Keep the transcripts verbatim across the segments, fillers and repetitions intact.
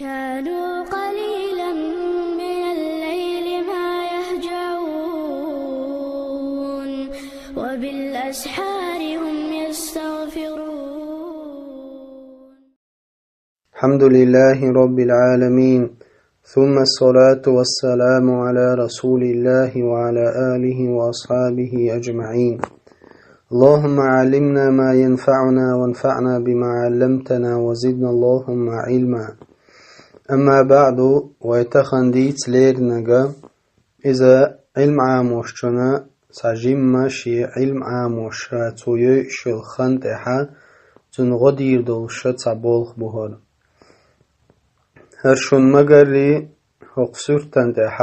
كانوا قليلا من الليل ما يهجعون، وبالأسحار هم يستغفرون. الحمد لله رب العالمين، ثم الصلاة والسلام على رسول الله وعلى آله وأصحابه أجمعين. اللهم علمنا ما ينفعنا وانفعنا بما علمتنا وزدنا اللهم علما. أما بعد، вай тахан дийца леринарг, иза Ӏилма Ӏамочунна цхьа жимма ший Ӏилма Ӏамош ша цо йойуш йолу хан тӀехь цунна гӀо дийр долуш цхьа болх бу хӀара. ХӀара шуна ма-гарра, хӀокху суьртан тӀехь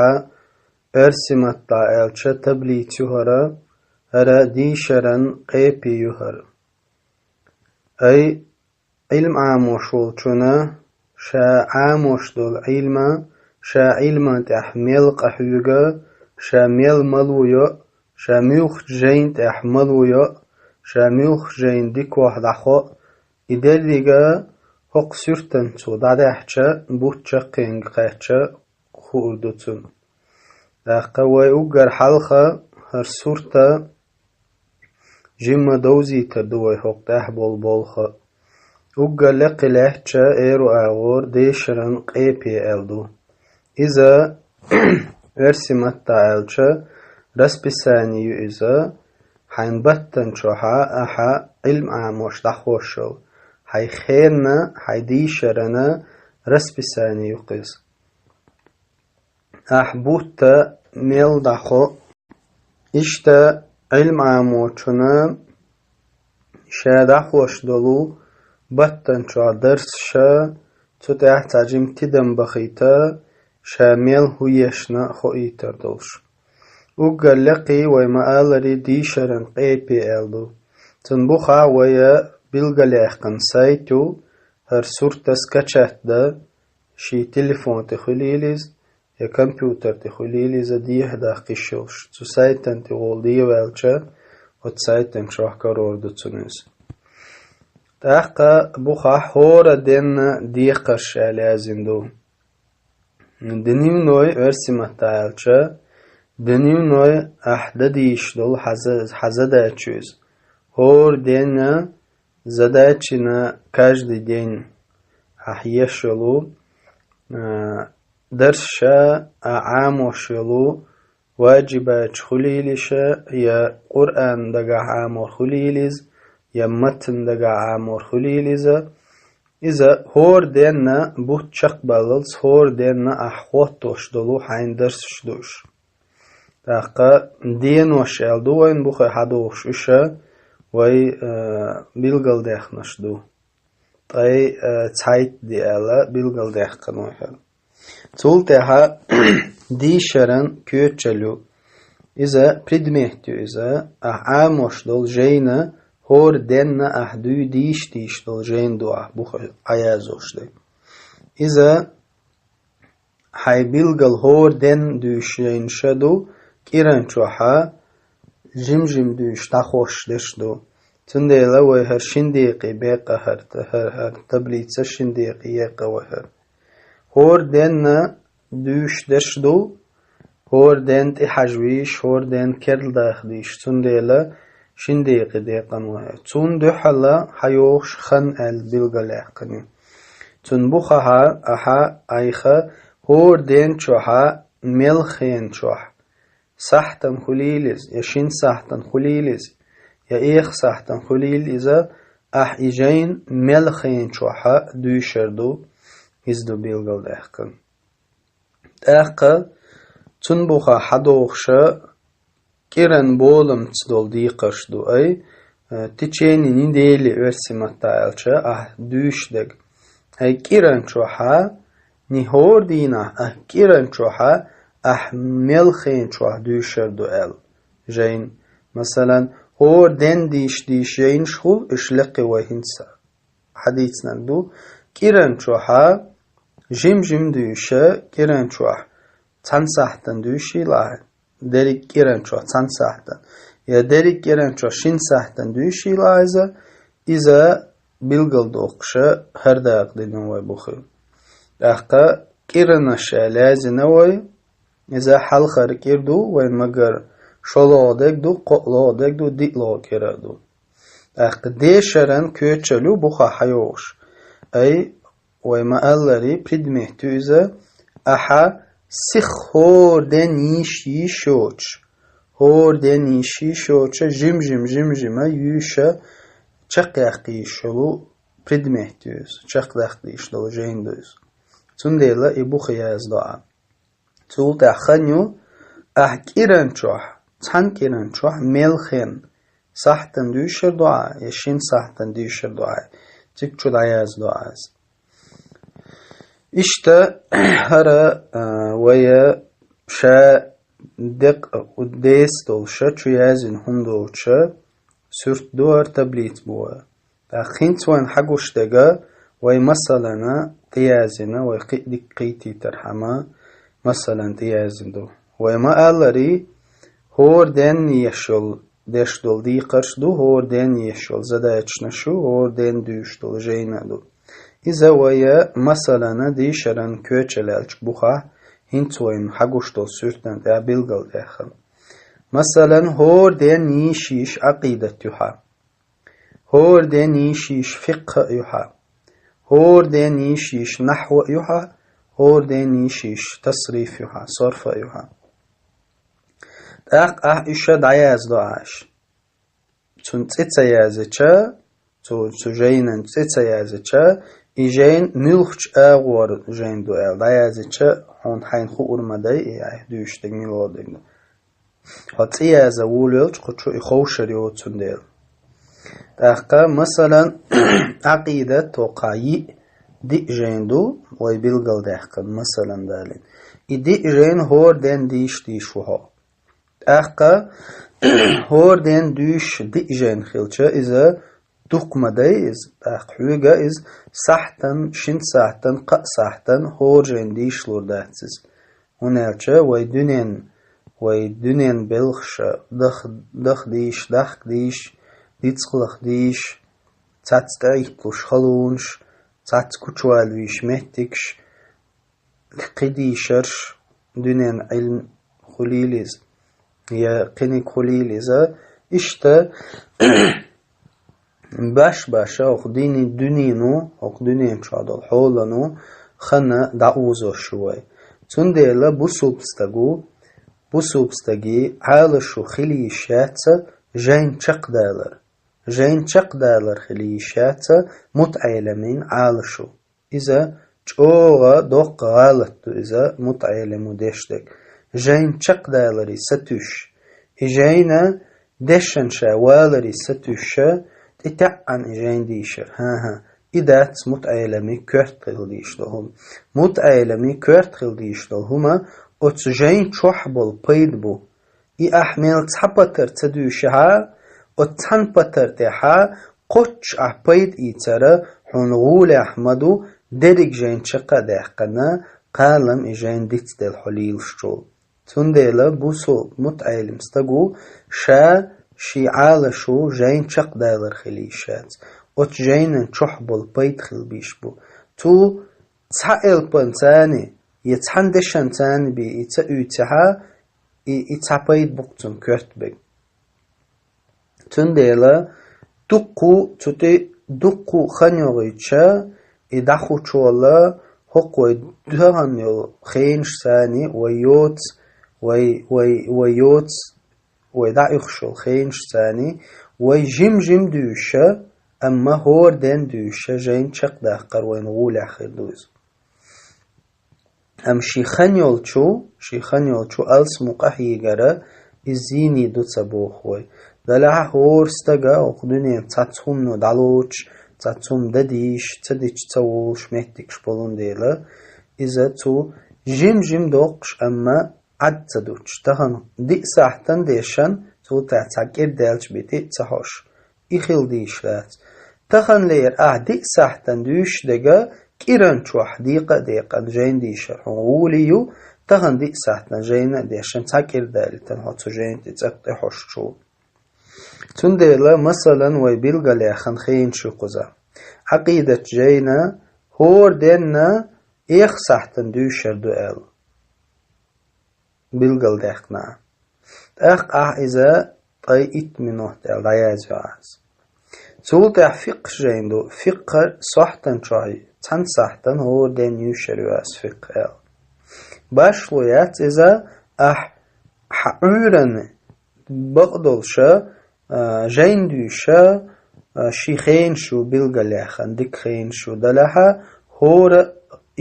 оьрсийн маттахь аьлча таблица ю хӀара, хӀара дийшаран къепе ю хӀара. Ай, Ӏилма Ӏамош волчунна ша Ӏамош долу Ӏилма, ша Ӏилман тӀехь мел къахьоьгу, ша мел малайо, ша муьлххачу жайна тӀехь малайо, ша муьлххачу жайна дикохь дӀахьо, и дерриге хӀокху суьртана цо дӀадаьхьча, бутт чаккхенга кхаьчча хуур ду цунна. ТӀаккха вай уггар хьалха хӀара сурт жимма довзийтар ду вай хӀокху тӀехь болу болх. Уггар лекха лаьттачу эр ду агӀор дешаран къепе аьлла ду. Иза, оьрсийн маттахь аьлча, расписание ю иза, хьайн баттана чохь ахьа Ӏилма Ӏамош дӀахьош йолу, хьайн хенан, хьайн дийшаран расписание ю-кх иза. Ахь бутт мел дӀахьо. Иштта Ӏилма Ӏамочунна ша дӀахьош долу баттана чохь дарсаш, цу тӀехь цхьа жима тидам бахийта, ша мел хӀун ешна хоуьйтур долуш. Уггар лекха вай ма-аллара дийшаран къепе аьлла ду. Цунна бухахь вай билгалъяьккхина сайт ю, хӀара сурт скачать дан, шен телефон тӀе хуьлийла иза, я компьютер тӀе хуьлийла иза, дехьа даккха йиш йолуш. Цу сайтана тӀе волу дехьаваьлча, оцу сайтана чохь карор ду цунна иза. ТӀаккха бухахь хӀора денна декхарш аьлла яздина ду. Дневной, оьрсийн маттахь аьлча, дневной ахь дан дийш долу хьан за-, хьан задача ю иза. ХӀора денна задачина каждый день ахь еш йолу, а, дарсаш, а, Ӏамош йолу ваджибаташ хуьлийла иза, я Къуръан дагахь Ӏамор хуьлийла иза, я матн дагахь Ӏамор хуьлийла иза. Иза хӀора денна бутт чекхбаллалц, хӀора денна ахь хӀоттош долу хьайн дарсаш ду уьш. ТӀаккха денош аьлла ду вайна бухе хьадогӀуш уьш, вай, э, билгалдаьккхинарш ду. Ткъе, э, цхьайтта де аьлла билгалдаьккхина вай хӀара. Цул тӀаьхьа дийшаран коьчал ю. Иза предмет ю иза, ахь Ӏамош долу жайна, хӀора денна ахь дуй дийш-дийш долу жайна ду ахь бухе Ӏаязош дерг. Иза хьайн билггал хӀора денна дуьйш жайнаш ду, кӀиран чохь жим-жим дуьйш дӀахьош дерш ду. Цундела вай хӀара шин декъе бекъа хӀара, хӀара, хӀара таблица шин декъе екъа вай хӀара. ХӀора денна дуьйш дерш ду, хӀора денна тӀехьажа вийш, хӀора денна керла даха дийш, цундела шин декъе декъана вай хӀара. Цунна дуьхьал хьайогӀуш хан аьлла билгалъяьккхина ю. Цунна бухахь ахьа айхьа хӀора ден чохь, мел хен чохь, сахьтана хуьлийла иза, я шина сахьтана хуьлийла иза, я эха сахьтана хуьлийла иза, ахь и жайна мел хен чохь дуьйшур ду, иза ду билгалдаьккхина. ТӀаккха цунна бухахь хьадогӀуш кӀиран боламца долу декхарш ду ай, э, в течение недели оьрсийн маттахь аьлча, ахь дуьйш дерг. Ай кӀиран чохь, не хӀора дийнахь, а кӀиран чохь ахь мел хен чохь дуьйшур ду аьлла жайна. Масалан, хӀора денна дийш-дийш жайнаш хуьлу, уьш лекха вай хӀинца хьадийцинарг ду. КӀиран чохь жим-жим дуьйша, кӀиран чохь цхьана сахьтана дуьйшийла ахь, дерриг кӀиран чохь цхьана сахьтана, я дерриг кӀиран чохь шина сахьтана дуьйшийла ахь иза, иза билгалдоккхуш хӀара дакъа дина вай бухе. ТӀаккха кӀиранаш аьлла язйина вай, иза хьалхара кӀира ду, вайн магар шолгӀа дег ду, кхоалгӀа дег ду, диълагӀа кӀира ду. ТӀаккха дешаран коьчал ю бухахь хьайогӀуш. Ай, вай ма-аллара, предмет ю иза, ахьа сиха хӀора ден йийша йиш йоцуш, хӀора ден йийша йиш йоцуш, жим-жим, жим-жима юьйша чакхъяккха йиш йолу предмет ю иза, чакхдаккха йиш долу жайна ду иза. Цундела и буха яздо ахьа. Цул тӀаьхьа хан ю, ахьа кӀиран чохь, цхьана кӀиран чохь мел хен сахьтана дуьйшур ду ахьа, я шина сахьтана дуьйшур ду ахьа, цига чу дӀаяздо ахьа иза. Иштта хӀара, а, вай ша декъа деса долуша чу яздина хӀума долча суьрт ду хӀара, таблица бу хӀара. ТӀаккха хӀинца вайна хьагуш дега, вай масалана тӀеязйина, вай кхин а дика кхийтийтархьама, масалана тӀеязйина ду. Вай ма-аллара, хӀора ден еш йолу, деш долу декхарш ду, хӀора ден еш йолу задачанаш ю, хӀора ден дуьйш долу жайна а ду. Иза вай масалана дешаран коьчал аьллачу бухахь, хӀинца вайна хьагуш долу суьртана тӀехь билгалдаьккхина. Масалан, хӀора ден йийша йиш Ӏакъидат ю хьа. ХӀора ден йийша йиш фикъхӀ а ю хьа. ХӀора ден йийша йиш нахьва а ю хьа. ХӀора ден йийша йиш тасриф ю хьа, сорфа а ю хьа. ТӀаккха ахьа уьш дӀаяздо ахьа. Цунна цӀе ца язйича, цу, цу жайнан цӀе ца язйича, и жайна муьлхачу агӀор жайна ду аьлла дӀаяздича, хьуна хьайна хуур ма дай, и ахьа дуьйш дерг мила дерг ду. Хьо цӀе яза вуьйлалча кху чу и ховшар йоцу цундела. ТӀаккха, масалан, Ӏакъидат тоххьа йиъ, диъ жайна ду, вай билгалдаьккхина, масалан, далийна. И диъ жайна хӀора ден дийша дийш ву хьо. ТӀаккха хӀора ден дуьйш диъ жайна хилча, иза дукха ма дай иза, тӀаккха хьоьга иза сахьтан, шин сахьтан, кхаа сахьтан хӀора жайна дийшалур дац иза. ХӀунда аьлча вай дуьнен, вай дуьнен белхаша дах-, даха дийш, дахка дийш, дицкъалах дийш, цац тӀеӀитталуш халонаш, цац кучувалвийш меттигаш, кхидийшарш, дуьнен Ӏилм хуьлийла иза, я кхиниг хуьлийла иза, иштта баш-баша хӀокху дини-, дуьнено, хӀокху дуьнен чохь долу хьолано ханна дӀаозош ю вай. Цундела бусулба стаг ву, бусулба стаге Ӏалашо хила йиш яц жайн чекхдалар. Жайн чекхдалар хила йиш яц мутаӀеламийн Ӏалашо. Иза чӀогӀа доккха гӀалат ду, иза мутаӀелимо деш дерг. Жайн чекхдаларе сатуьйсуш. И жайна дешан ша валаре сатуьйсуша, тӀетаьӀӀана и жайн дийшар. ХӀан-хӀа, и дац мутаӀелами коьрта хила дийш долу хӀума. МутаӀелами коьрта хила дийш долу хӀума оцу жайн чохь болу пайда бу. И ахь мел цхьа патар ца дуьйшехьа, оцу цхьана патар тӀехьа кхоччуш ахь пайда ийцара хьуна гӀолехь ма ду, дерриг жайн чекх а даьккхина, кхалам и жайн дицделла хьо лелаш чул. Цундела бусулба мутаӀелим стаг ву, ша шен Ӏалашо жайн чекхдалар хила йиш яц, оцу жайнан чохь болу пайда хила бийш бу. Цу цхьа элпанца а, я цхьана дешанца а бен и ца уьйцехьа, и, и цхьа пайда бу-кх цунна коьрта берг. Цундела дуккху, цу тӀе дуккху хан йогӀуьйтуша, и дӀахучуволла хӀокху вай тахана йолу хенашца а, вай йоцу, вай, вай, вай йоцу, вай дӀаоьхуш йолу хенашца а, вай жим-жим дуьйшуша, амма хӀора ден дуьйшуша жайна чекхдаккхар вайна гӀолехь хир ду иза. Амма шен хан йолчу, шен хан йолчу алсам къахьегара иза зийна ду ца боху вай. Делахь а хӀора стага хӀокху дуьненан цхьацца хӀумано дӀалоцуш, цхьацца хӀума дан дийш, ца дича ца волуш меттигаш болун дела, иза цу жим-жим доккхуш, амма Ӏад ца дуттуш, тахана диъ сахьтан дешан, цул тӀаьхьа цхьа кӀира даьлча бен тӀе а ца хьош. И хила дийш дац. Таханлера ахь диъ сахьтан дуьйш дега, кӀиран чохь декъа а декъана жайн дийшар хьуна гӀоле ю, тахана диъ сахьтан жайна а дешан цхьа кӀира далийтина хьо цу жайна тӀе цӀаккха тӀе хьош чул. Цундела, масалан, вай билгалъяьхна хенаш ю кхуза. Ӏакъидат жайна хӀора денна Эха сахьтана дуьйшур ду аьлла билгалдаьккхина. ТӀаккха ахь иза ткъе итт минот аьлла дӀаязве Ӏа. Цул тӀаьхьа фикъхӀ жайн ду, фикъхӀ сахьтана чохь, цхьана сахьтана хӀора ден юьйшур ю ас фикъхӀ аьлла. Башхало яц иза, ахь хьан Ӏуьйранна бакъдолуша, а, жайн дуьйша, а, ши хенаш ю билгалъяьхна, дика хенаш ю делахьа, хӀора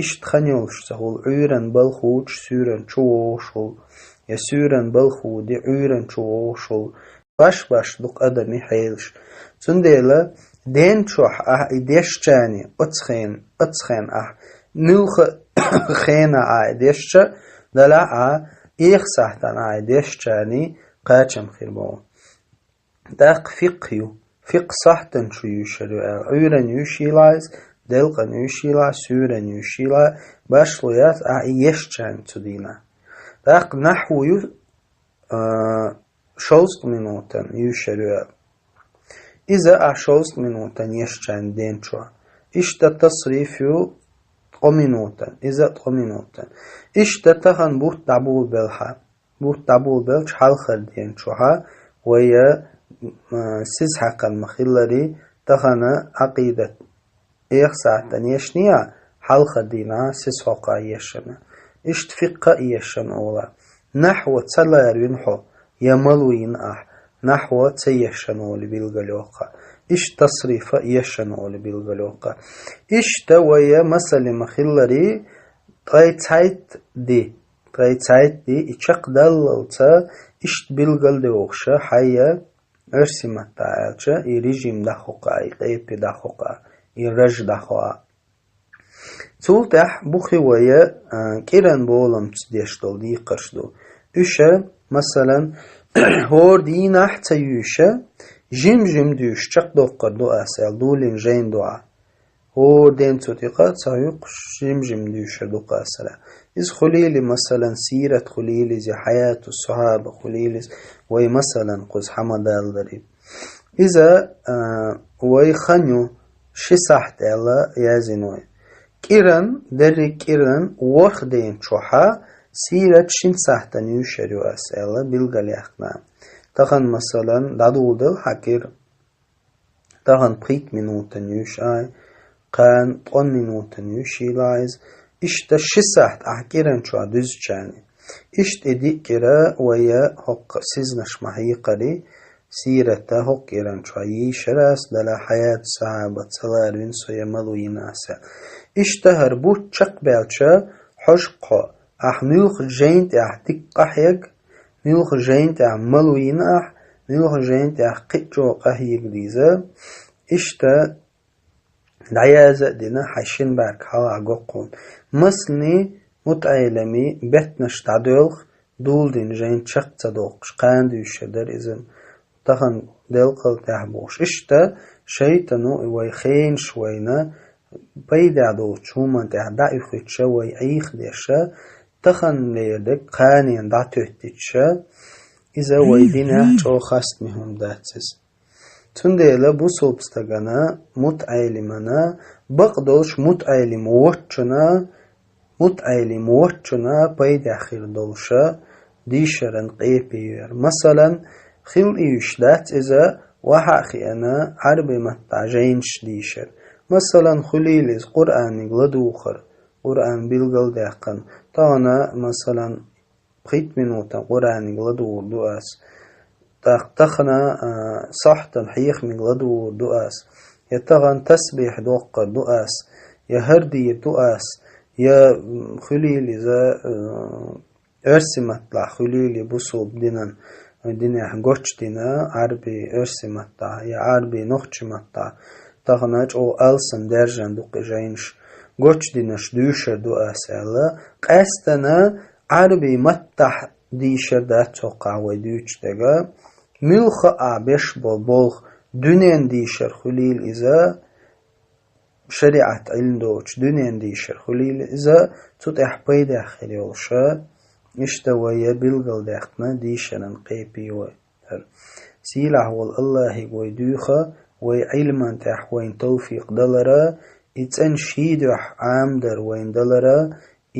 иштта хан йолуш ца хуьлу, Ӏуьйранна балха хӀуттуш суьйранна чу вогӀуш хуьлу, я суьйранна балха хӀуттий Ӏуьйранна чу вогӀуш хуьлу. Баш-баш ду-кх адамийн хьелаш. Цундела ден чохь ахь и дешчарний, оцу хен-, оцу хенахь ахь, муьлхха хенахь ахь и дешча, делахь а, эха сахьтана ахь и дешчарний кхачам хир бу. ТӀаккха фикъхӀ ю. ФикъхӀ сахьтана чу юьйшур ю аьлла. Ӏуьйранна юьйшийла иза, делкъана юьйшийла, суьйранна юьйшийла, башхало яц ахь и ешчарна цу дийнахь. ТӀаккха нахьву ю, а, шовзткъа минутана юьйшур ю аьлла. Иза ахь шовзткъа минутана ешчарна ден чохь. Иштта тасриф ю ткъа минутана, иза ткъа минутана. Иштта тахана бутт дӀаболабелла хьан. Бутт дӀаболабелча хьалхара ден чохь вай, а, сиз хьаькхна ма-хиллара, тахана Ӏакъидат эха сахьтана ешний ахь, хьалхара дийнахь сиз хьокху ешна. Иштта фикъхӀ а ешна олу. Нахьву ца ларвина хьо, я малвина ахь, нахьву ца ешна олу билгалйоккху. Иштта тасриф а ешна олу билгалйоккху. Иштта вай масала ма-хиллара, ткъе цхьайтта ди, ткъе цхьайтта ди, и чекхдаллалца иштта билгалдохуша хьайя, оьрсийн маттахь аьлча, и режим дӀахьокха, и къепе дӀахьокха, и раж дӀахьо. Цул тӀаьхьа бухи вай, а, кӀиран боламца деш долу декхарш ду. Уьш, масалан, хӀора дийнахь ца юьйша, жим-жим дуьйш чекхдоккхур ду ас аьлла, дуллина жайн ду ахь. ХӀора ден цу тӀекъа ца хьуькхуш, жим-жим дуьйшур ду кхасара. Иза хуьлийла, масалан, сират хуьлийла иза, хьаяту сахьаба хуьлийла иза, вай, масалан, кхуза хьан ма-даллара. Иза, а, вай хан ю, ши сахьт аьлла яздина вай. КӀиран, дерриг кӀиран ворхӀ ден чохь сират шина сахьтана юьйшур ю ас аьлла билгалъяьккхина. Тахана, масалан, дӀадоладелла хьан кӀира. Тахана пхийтта минутана юьйш ай, кхана ткъа минутана юьйшийла иза. Иштта ши сахьт ахь кӀиран чохь дуьзчарна. Иштта и диъ кӀира вай хӀокху сизнаш ма-хьекхара, сирата хӀокху кӀиран чохь йийшар ас, делахь хьаяту сахьаба ца ларвина со, я малвина ас. Иштта хӀара бутт чекхбаьлча, хьожа-кх хьо, ахь муьлхха жайна тӀехь дика къахьега, муьлхха жайна тӀехь малвина ахь, муьлхха жайна тӀехь кхин а чӀогӀа къахьега деза. Иштта дӀаяза а дина, хьайн шина бӀаьрг хьалха го-кх хьуна. Массанхьа мутаӀеллимийн беттанаш дӀадоьлху, дулдина жайна чекх ца доккхуш, кхана дуьйшур дара иза, тахана делкъал тӀехь бохуш. Иштта шайтано и вай хенаш вайна пайда долчу хӀуманна тӀехь дӀаоьхуьйтуша, вай Ӏехадеша, таханлера дерг кханенна дӀатоьттича, иза вай динехь чӀогӀа хастаме хӀума дац иза. Цундела бусалба стагана, мутаӀеллимана, бакъдолуш мутаӀеллим воцчунна, мутаӀеллим воцчунна пайдехь хир долуша дийшаран къепе яр. Масалан, хила йиш дац иза, вахьа а хиъна, Ӏарбийн маттахь жайнаш дийшар. Масалан, хуьлийла иза Къуръаниг ладугӀур, Къуръан билгалдаьккхина. Тахана, масалан, пхийтта минутан Къуръаниг ладугӀур ду ас. ТӀаккха тахана, а, сахьтан хьехамиг ладугӀур ду ас. Я тахана тасбихь доккхур ду ас. Я хӀара дийр ду ас. Я, м, хуьлийла иза, а, оьрсийн маттахь хуьлийла бусалба динан, динехь гочдина, Ӏарбийн оьрсийн маттахь, я Ӏарбийн нохчийн маттахь. Тахана чӀогӀа алсам даьржина ду-кх и жайнаш. Гочдинарш дуьйшур ду ас аьлла. Къаьстана Ӏарбийн маттахь дийшар дац хӀокхахь вай дуьйцуш дерг. Муьлхха а беш болу болх дуьненан дийшар хуьлийла иза, шариӀат Ӏилма доцуш дуьненан дийшар хуьлийла иза, цу тӀехь пайдехь хир йолуша, иштта вай билгалдаьккхина дийшаран къепе вай. Сийлахь волу АллахӀе вай дуьйху, вай Ӏилман тӀехь вайна тавфикъ далара, и цӀен шийдоьхь Ӏамдар вайн далара,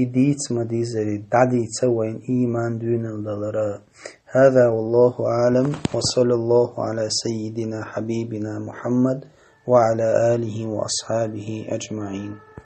и дийца ма дезари, дӀадийца вайн ийман дуьйнал далара. هذا والله أعلم، وصلى الله على سيدنا حبيبنا محمد وعلى آله وأصحابه أجمعين.